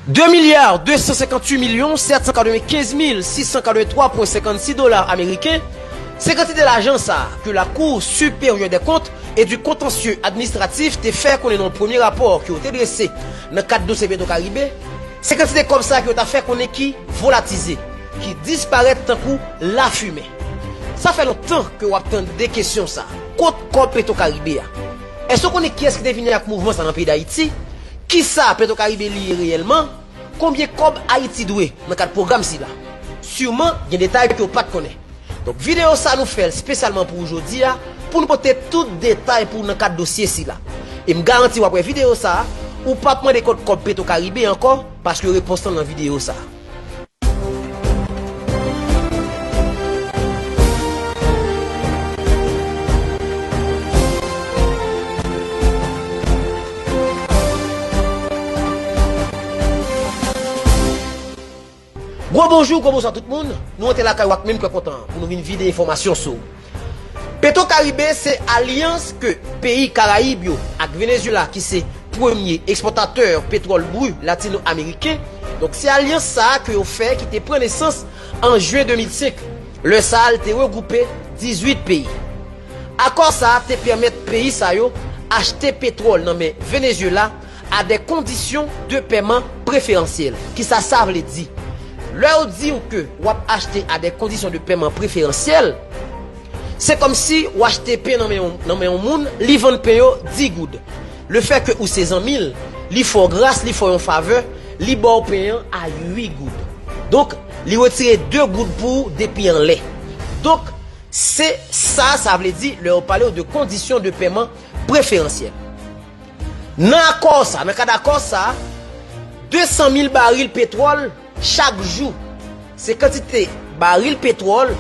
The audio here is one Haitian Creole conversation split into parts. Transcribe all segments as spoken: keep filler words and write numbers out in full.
De milya de san senkanntuit milyon sèt san katrevenkenz mil sis san katrevenntwa pwen senkannsis dola ameriken, se kantite lajan sa a ke la Cour supérieure des comptes et du contentieux administratif te fè konnen nan yon premye rapò ke yo te drese nan kad dosye Petro Caribe, se kantite kòb sa a ke yo ta fè konnen ki volatize, ki disparèt tankou lafimen. Sa fè lontan ke w ap tande kesyon sa a. Kot kòb Petro Caribe a? Èske w konnen kiyès ki te vini ak mouvman sa a nan peyi Dayiti? Kisa Petro Caribe li ye reyèlman? Konbyen kòb Ayiti dwe nan kad pwogram sila? Siman, gen detay ke w pa t konnen. Donk, videyo sa a nou fè l espesyalman pou ou jodi a, pou nou pote tout detay pou ou nan kad dosye sila. E m garanti w ap wè videyo sa a, ou p ap mande kot kòb Petro Caribe ankò, paske repons lan nan videyo sa a. Gwo bonjou, gwo bonswa tout moun. Nou antre lakay w ak menm kè kontan pou nou vin vide enfòmasyon sou Petro Caribe. Se alyans ke peyi Karayib yo ak Venezuela, ki se premye ekspòtatè petwòl bri latino-ameriken. Donk, se alyans sa a ke yo fè ki te pran nesans an jen de mil senk. Lè sa a, l te regwoupe dizuit peyi. Akò sa a te pèmèt peyi sa yo achte petwòl nan men Venezuela à des conditions de paiement préférentielles. Kisa sa vle di? Lè yo di w ke w ap achte à des conditions de paiement préférentielles, se kòmsi w achte pen nan men yon, nan men yon moun, li vann pen yo dis goud. Lefètke ou se zanmi l, li fè w gras, li fè w yon favè, li ba w pen an a uit goud. Donk, li retire de goud pou ou depi anlè. Donk, se sa sa vle di lè yo pale w de conditions de paiement préférentielles. Nan akò sa, nan kad akò sa, de san mil baril petwòl chak jou. Se kantite baril petwòl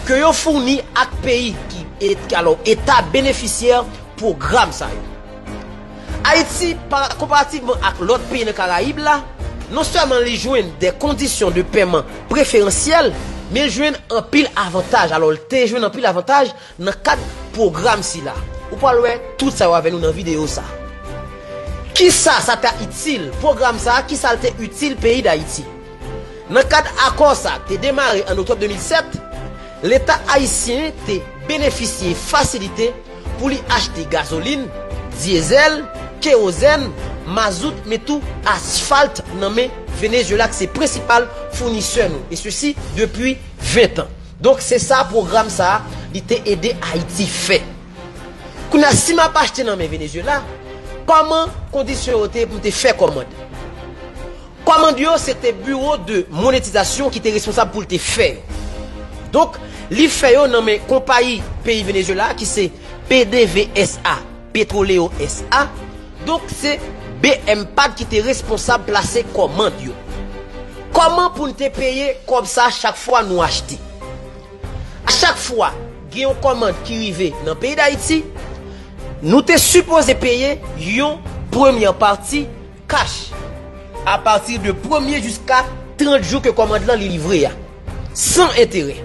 ke yo founi ak peyi ki, e, alò, eta benefisyè pwogram sa yo. Ayiti, pa, konparativman ak lòt peyi nan Karayib la, non sèlman li jwenn de kondisyon de pèman preferansyèl, men l jwenn anpil avantaj. Alò, l te jwenn anpil avantaj nan kad pwogram sila. Ou pral wè tout sa yo avè nou nan videyo sa. Kisa sa ta itil? Pwogram sa, kisa l te itil peyi Dayiti? Nan kad akò sa k te demare an oktòb de mil sèt, Leta ayisyen te benefisye fasilite pou li achte gazolin, dyezèl, kewozèn, mazout, men tou asfalt nan men Venezuela, ki se prensipal founisè nou, e sesi depi ven tan. Donk, se sa pwogram sa a, li te ede Ayiti fè. Kounye a, si m ap achte nan men Venezuela, kòman kondisyon yo te ye pou m te fè kòmand? Kòmand yo, se te Bureau de Monétisation ki te responsab pou l te fè yo. Donk, li fè yo nan men konpayi peyi Venezuela, ki se P D V S A Petroleo S A. Donk, se B M pad ki te responsab plase kòmand yo. Kòman pou n te peye kòb sa chak fwa nou achte? A chak fwa gen yon kòmand ki rive nan peyi Dayiti, nou te sipoze peye yon premyè pati kach apati de premye jiska trant jou ke kòmand lan li livre a, san enterè.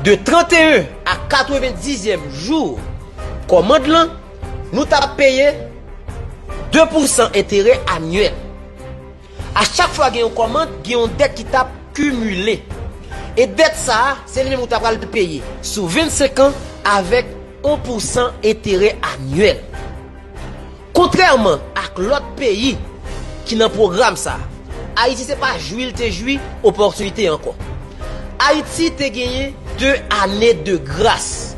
De tranteyen a katrevendizyèm jou kòmand lan, nou t ap peye de pousan enterè anyèl. A chak fwa gen yon kòmand, gen yon dèt ki t ap kimile. E dèt sa a, se li menm ou ta pral peye sou vennsenk an avèk yon pousan enterè anyèl. Kontrèman ak lòt peyi ki nan pwogram sa, Ayiti se pa jwi l te jwi opòtinite ankò. Ayiti te genyen de ane de gras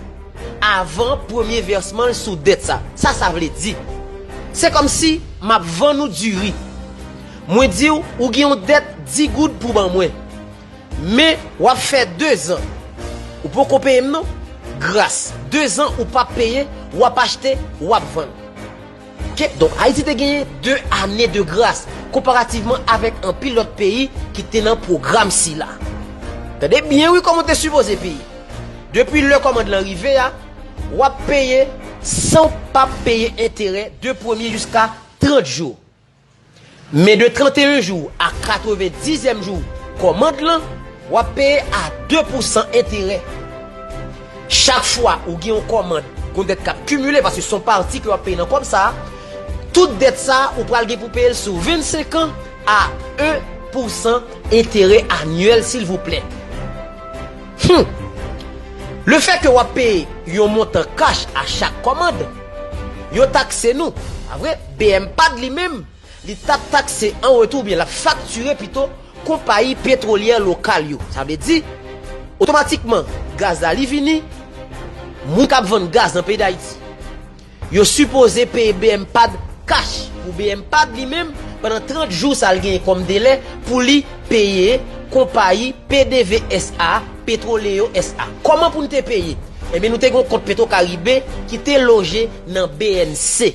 avan premye vèsman l sou dèt sa. Sa sa vle di? Se kòmsi m ap vann ou diri. Mwen di w, ou gen yon dèt dis goud pou ban mwen. Men, w ap fè dezan. Ou poko peye m non. Gras. Dezan ou p ap peye, w ap achte, w ap vann. Oke? Donk, Ayiti te genyen de ane de gras, konparativman avèk anpil lòt peyi ki te nan pwogram sila. Tande byen wi kòman w te sipoze peye. Depi lè kòmand lan rive a, w ap peye san w p ap peye enterè de premye jiska trant jou. Men de tranteyen jou a katrevendizyèm jou kòmand lan, w ap peye a de pousan enterè. Chak fwa ou gen yon kòmand, gon dèt k ap kimile, paske se yon pati ke w ap peye nan kòb sa a, tout dèt sa a, ou pral gen pou peye l sou vennsenk an a en pousan enterè anyèl, silvouplè. Hmm. Lefètke w ap peye yon montan kach a chak kòmand, yo takse nou. Pa vre? BMPAD li menm, li t ap takse an retou, oubyen l ap faktire pito konpayi petwolyè lokal yo. Sa vle di, otomatikman, gaz la li vini, moun k ap vann gaz nan peyi Dayiti, yo sipoze peye BMPAD kach. Pou BMPAD li menm, pandan trant jou sa l genyen kòm delè pou li peye konpayi PDVSA, Petroleo SA. Kòman pou n te peye? Ebyen, nou te gen yon kont Petro Caribe ki te loje nan BNC.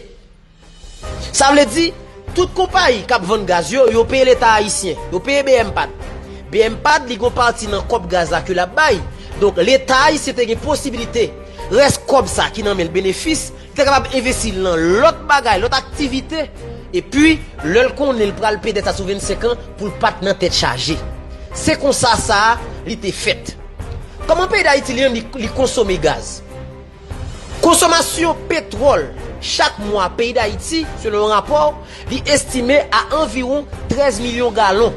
Sa vle di, tout konpayi k ap vann gaz yo, yo peye Leta ayisyen, yo peye BMPAD. BMPAD, li gon pati nan kòb gaz la ke l ap bay. Donk, Leta ayisyen te gen posibilite, rès kòb sa ki nan men l, benefis, li te kapab envesti l nan lòt bagay, lòt aktivite. Epi, lè l konnen l pral peye dèt sa sou vennsenk an, pou l pa t nan tèt chaje. Se konsa sa a, li te fèt. Kòman peyi Dayiti li menm, li, li konsome gaz? Konsomasyon petwòl chak mwa peyi Dayiti, selon yon rapò, li estime a anviwon trèz milyon galon.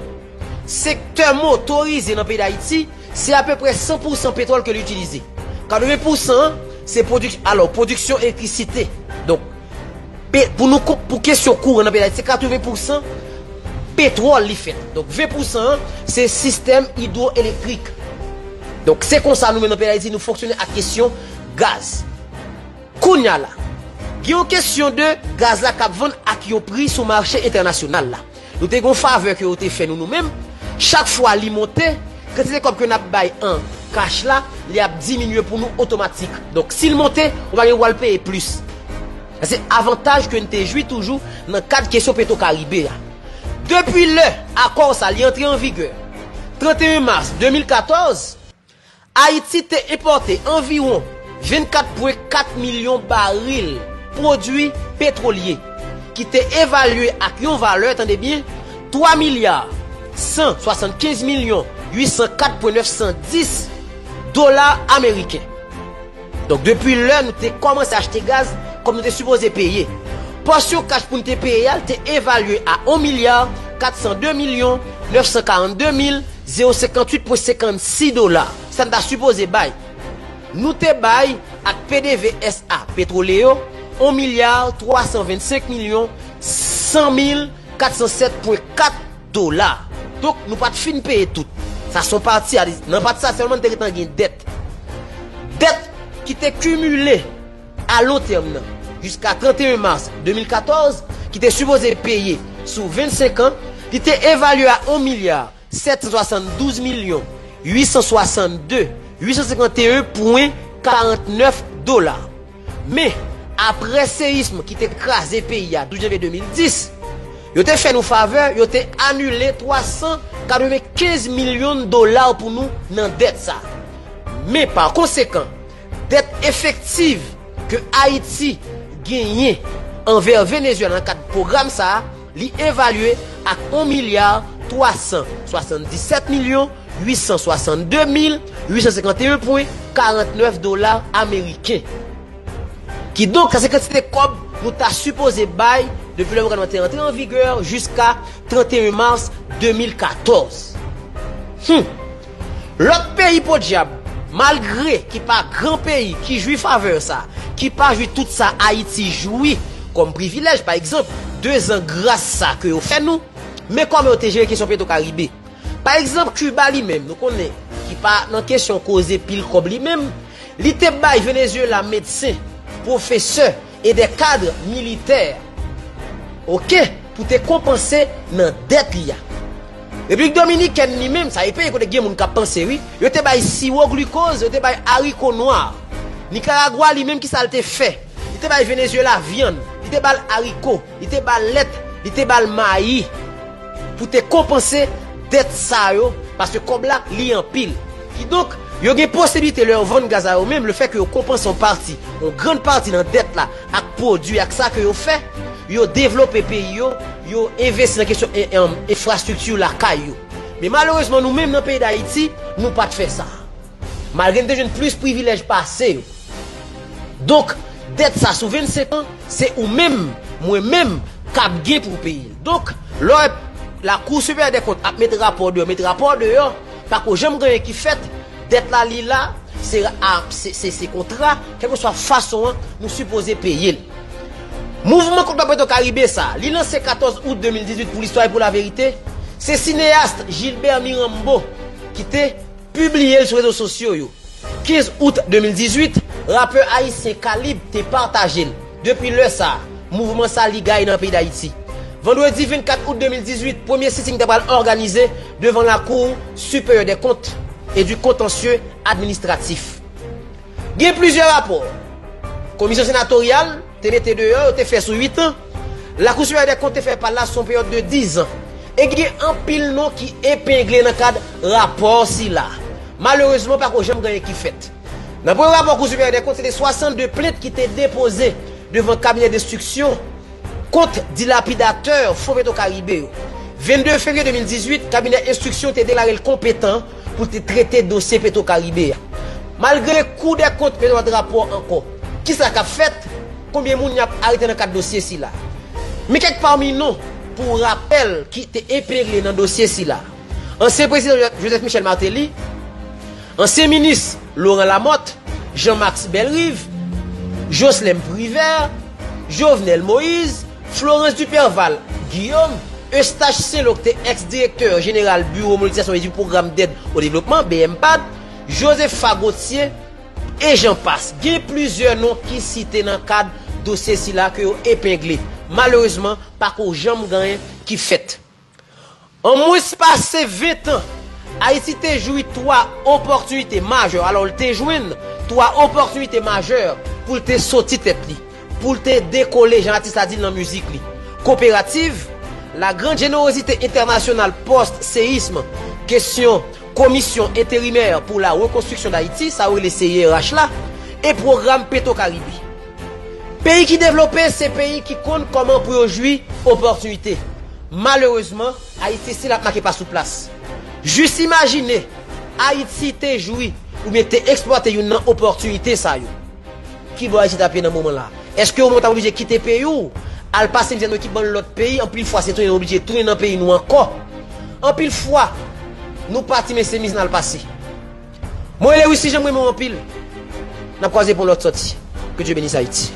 Sektè motorize nan peyi Dayiti, se apeprè san pousan petwòl ke li itilize. Katreven pousan an, se pwodik-, alò, pwodiksyon elektrisite. Donk, pe-, pou nou, pou kesyon kouran nan peyi Dayiti, se katreven pousan petwòl li fèt. Donk, ven pousan an, se sistèm idwoelektrik. Donk, se konsa nou menm nan peyi Dayiti, nou fonksyone ak kesyon gaz. Kounye a la, gen yon kesyon de gaz la k ap vann ak yon pri sou mache entènasyonal la. Nou te gen yon favè ke yo te fè nou, nou menm. Chak fwa li monte, kantite kòb ke n ap bay an kach la, li ap diminye pou nou otomatik. Donk, si l monte, ou pa gen dwa al peye plis. Se avantaj ke n te jwi toujou nan kad kesyon Petro Caribe a. Depi lè akò sa li antre an vigè, trannteyen mas de mil katòz, Ayiti te enpòte anviwon vennkat pwen kat milyon baril pwodui petwolye, ki te evalye ak yon valè, tande byen, twa milya san swasannkenz milyon uit san kat pwen nèf san dis dola ameriken. Donk, depi lè nou te kòmanse achte gaz, kòm nou te sipoze peye, pòsyon kach pou n te peye a, l te evalye a yon milya kat san de milyon nèf san karannde mil zewo senkanntuit pwen senkannsis dola. Sa n ta sipoze bay. Nou te bay ak PDVSA Petroleo yon milya twa san vennsenk milyon san mil kat san sèt pwen kat dola. Donk, nou pa t fin peye tout. Sa se yon pati a, nan pati sa sèlman n te gentan gen dèt. Dèt ki te kimile a lon tèm nan, jiska trannteyen mas de mil katòz, ki te sipoze peye sou vennsenk an, li te evalye a yon milya sèt san swasanndouz milyon uit san swasannde uit san senkanteyen pwen karantnèf dola. Men, apre seyism ki te kraze peyi a douz janvye de mil dis, yo te fè nou favè, yo te anile twa san katrevenkenz milyon dola pou nou nan dèt sa. Men, pa konsekan, dèt efektif ke Ayiti genyen anvè Venezuela nan kad pwogram sa a, li evalye ak yon milya twa san swasanndisèt milyon uit san swasannde mil uit san senkanteyen pwen karantnèf dola ameriken. Kidonk, sa se kantite kòb nou ta sipoze bay depi lè pwogram nan te antre an vigè jiska trannteyen mas de mil katòz. Hmm. Lòt peyi podyab, malgre ki pa gran peyi ki jwi favè sa, ki pa jwi tout sa Ayiti jwi kòm privilèj, pa egzanp, dezan gras sa ke yo fè nou, men kòman yo te jere kesyon Petro Caribe. Pa egzanp, Kiba li menm, nou konnen, ki pa nan kesyon koze pil kòb li menm, li te bay Venezuela medsen, pwofesè e de kad militè, oke, pou te konpanse nan dèt li a. Repiblik Dominikèn li menm, sa e peyi kote gen moun k ap panse, wi, yo te bay siwo glikoz, yo te bay ariko nwa. Nikaragwa li menm, ki sa l te fè? Li te bay Venezuela vyann, li te ba l ariko, li te ba l lèt, li te ba l mayi. Pou te konpanse dèt sa yo, paske kòb la, li anpil. Kidonk, yo gen posiblite lè yo vann gaz a yo menm, lefètke yo konpanse yon pati, yon grann pati nan dèt la ak pwodui ak sa ke yo fè, yo devlope peyi yo, yo envesti nan kesyon en-, en-, enfrastrikti lakay yo. Men malerezman, nou menm nan peyi Dayiti, nou pa t fè sa. Malgre n te jwenn plis privilèj pase yo. Donk, dèt sa sou vennsenk an, se ou menm, mwen menm, k ap gen pou peye l. Donk, lè w wè Lakou Siperyè dè Kont ap met rapò deyò, met rapò deyò, pako janm gen anyen ki fèt, dèt la li la, se, a, se, se, se kontra, kèlkeswa fason an, nou sipoze peye l. Mouvman kont Petro Caribe sa, li lanse katòz out de mil dizuit pou listwa e pou laverite, se sineyas Gilbert Mirambeau ki te pibliye l sou rezo sosyo yo. Kenz out de mil dizuit, rapè ayisyen Kalib te pataje l. Depi lè sa, mouvman sa li gaye nan peyi Dayiti. Vandredi vennkat out de mil dizuit, premye siting te pral òganize devan Lakou Siperyè dè Kont e di Kontansye Administratif. Gen plizyè rapò. Komisyon senatoryal te mete deyò, yo te fè sou uit an. Lakou Siperyè dè Kont te fè pa l la sou yon peryòd de diz an. E gen anpil non ki epengle nan kad rapò sila. Malerezman, pako janm gen anyen ki fèt. Nan premye rapò Kou Siperyè dè Kont, se te swasannde plent ki te depoze devan kabinè denstriksyon kont dilapidatè Fon Petro Caribe yo. Vennde fevriye de mil dizuit, kabinè enstriksyon te deklare l konpetan pou l te trete dosye Petro Caribe a. Malgre Kou dè Kont mete lòt rapò ankò, kisa k ap fèt? Konbyen moun y ap arete nan kad dosye sila? Men kèk pami non pou rapèl ki te epengle nan dosye sila: ansyen prezidan Joseph Michel Martelly, ansyen minis Laurent Lamothe, Jean Max Bellerive, Jocelerme Privert, Jovenel Moïse, Florence Duperval Guillaume, Eustache Saint-Laurent ki te èks direktè jeneral Biwo Monetizasyon e di Pwogram Dèd o Devlopman, B M PAD, Josepha Gauthier, e jan pas. Gen plizyè non ki site nan kad dosye sila ke yo epengle. Malerezman, pako janm gen anyen ki fèt. An mwens pase ven tan, Ayiti te jwi twa opòtinite majè, alò l te jwenn twa opòtinite majè pou l te soti tèt li, pou l te dekole, jan atis la di l nan mizik li. Koperativ, la grande générosité internationale post-séisme, kesyon Komisyon Enterimè pou la Rekonstriksyon d Ayiti, sa yo rele C I R H la, e pwogram Petro Caribe. Peyi ki devlope se peyi ki konn kòman pou yo jwi opòtinite. Malerezman, Ayiti still ap make pa sou plas. Jis imajine, Ayiti te jwi oubyen te eksplwate youn nan opòtinite sa yo. Ki bò Ayiti t ap ye nan moman la? Èske ou menm w t ap oblije kite peyi w, al pase mizè nan ekipman lòt peyi? Anpil fwa se tounen nou oblije tounen nan peyi nou ankò. Anpil fwa, nou pati men se miz n al pase. Mwen rele Wisly Jean, m renmen w anpil. N ap kwaze pou yon lòt sòti. Que Dieu bénisse Haïti.